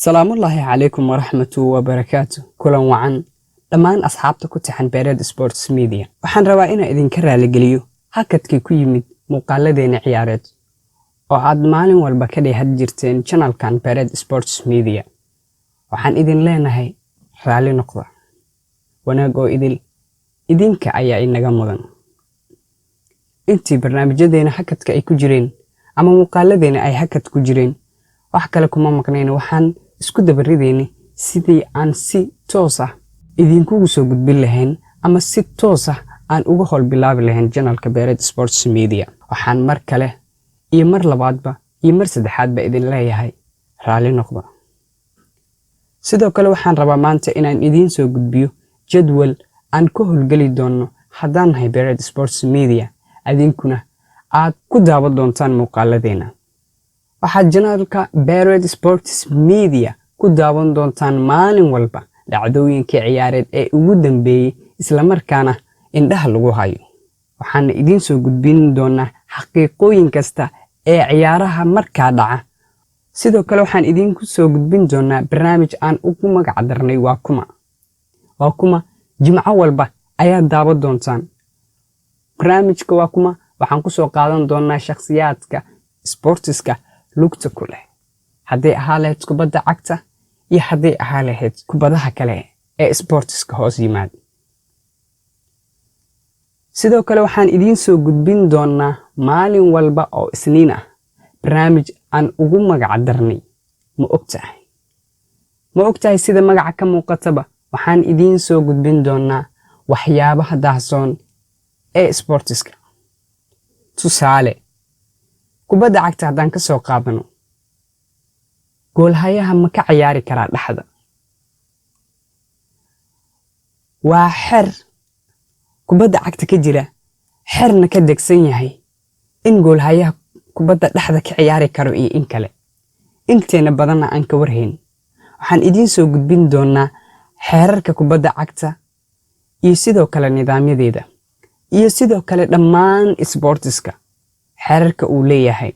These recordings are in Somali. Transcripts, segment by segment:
Salaamullaahi calaykum waraxmatu wabarakaatu. Kulan wacan dhammaan asxaabta ku taxan Beereed Sports Media. Waxaan rabaa inaan idinka raaligeliyo hakadkii ku yimid muuqaaladeena ciyaareed oo aad maalin walba ka dheehad jirteen channelkan Beereed Sports Media. Waxaan idin leenahay raalli noqda, wanaag oo idil idinka ayaa inaga mudan. Intii barnaamijyadeena hakadka ay ku jireen ama muuqaaladeena ay hakad ku jireen, wax kale kuma maqnayn, waxaan isku dabaridayna sidii aan si toos ah idinkugu soo gudbin lahayn ama si toos ah aan uga howl bilaabi lahayn channelka Beereed Sports Media. Waxaan mar kale iyo mar labaadba iyo mar saddexaadba idin leeyahay raalli noqda. Sidoo kale waxaan rabaa maanta inaan idiin soo gudbiyo jadwal aan ku howlgeli doono haddaan nahay Beereed Sports Media, adinkuna aad ku daawan doontaan muuqaaladeena. Waxaad channelka Beereed Sports Media ku daawan doontaan maalin walba dhacdooyinkii ciyaareed ee ugu dambeeyey, islamarkaana indhaha lagu hayo. Waxaana idiin soo gudbin doonaa xaqiiqooyin kasta ee ciyaaraha markaa dhaca. Sidoo kale waxaan idiinku soo gudbin doonaa barnaamij aan ugu magac darnay "Waa Kuma". Waa Kuma jimco walba ayaad daawan doontaan. Barnaamijka "Waa Kuma" waxaan ku soo qaadan doonaa shakhsiyaadka sportiska lugta ku leh, hadday ahaa lahayd kubadda cagta iyo hadday ahaa lahayd kubadaha kale ee sportiska hoos yimaada. Sidoo kale waxaan idiin soo gudbin doonaa maalin walba oo Isniin ah barnaamij aan ugu magac darnay "Ma Ogtahay". "Ma Ogtahay", sida magaca ka muuqataba, waxaan idiin soo gudbin doonaa waxyaabaha daahsoon ee sportiska. Tusaale, kubadda cagta haddaan ka soo qaadano, goolhayaha ma ka ciyaari karaa dhexda? Waa xer kubadda cagta ka jira, xerna ka degsan yahay in goolhayaha kubadda dhexda ka ciyaari karo iyo in kale. Inteena badanna aan ka warhayn. Waxaan idiin soo gudbin doonaa xeerarka kubadda cagta iyo sidoo kale nidaamyadeeda iyo sidoo kale dhammaan isboortiska xeerarka uu leeyahay.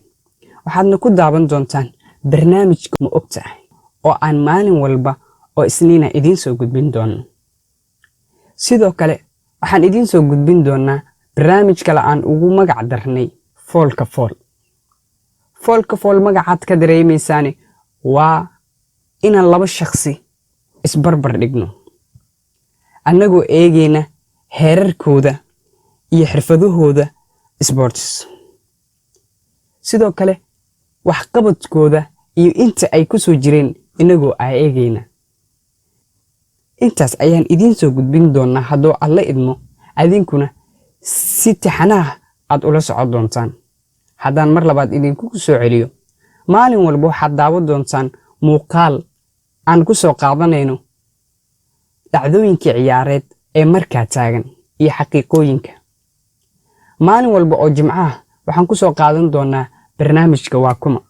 Waxaadna ku daawan doontaan barnaamijka "Ma Ogtahay" oo aan maalin walba oo Isniina idiin soo gudbin doono. Sidoo kale waxaan idiin soo gudbin doonaa barnaamij kale aan ugu magac darnay "Foolka Fool". "Foolka Fool" magacaad ka dareemaysaane waa inaan laba shakhsi isbarbar dhigno, annagoo eegayna heerarkooda iyo xirfadahooda sports, sidoo kale waxqabadkooda iyo inta ay ku soo jireen inagoo aa eegayna. Intaas ayaan idiin soo gudbin doonaa hadduu Alla idmo, adinkuna si taxanaha aad ula socon doontaan. Haddaan mar labaad idinku soo celiyo, maalin walba waxaad daawan doontaan muuqaal aan ku soo qaadanayno dhacdooyinkii ciyaareed ee markaa taagan iyo xaqiiqooyinka. Maalin walba oo Jimcaha waxaan ku soo qaadan doonaa barnaamijka "Waa Kuma".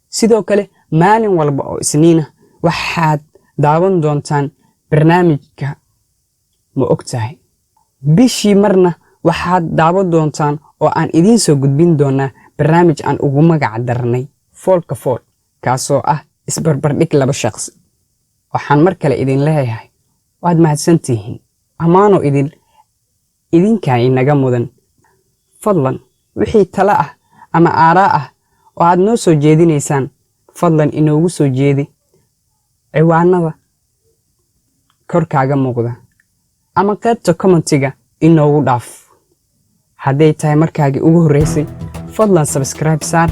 Sidoo kale maalin walba oo Isniina waxaad daawan doontaan barnaamijka "Ma Ogtahay". Bishii marna waxaad daawan doontaan oo aan idiin soo gudbin doonaa barnaamij aan ugu magac darnay "Foolka Fool", kaasoo ah isbarbardhig laba shaqsi. Waxaan mar kale idin leeyahay waad mahadsantihiin, ammaano idin idinkaa inaga mudan. Fadlan wixii talo ah ama aaraa ah oo aad noo soo jeedinaysaan, fadlan inoogu soo jeedi ciwaanada korkaaga muuqda ama qaybta commentiga inoogu dhaaf. Hadday tahay markaagii ugu horreysay, fadlan subscribe saar,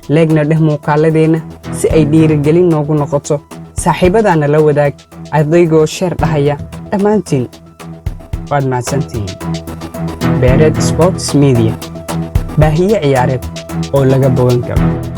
like-na dheh muuqaaladeenna si ay dhiirigelin noogu noqoto. Saaxiibadaana la wadaag adaygoo share dhahaya. Dhammaantiin waad mahadsantihiin. Beereed Sports Media, baahiye ciyaareed oo laga bogan karo.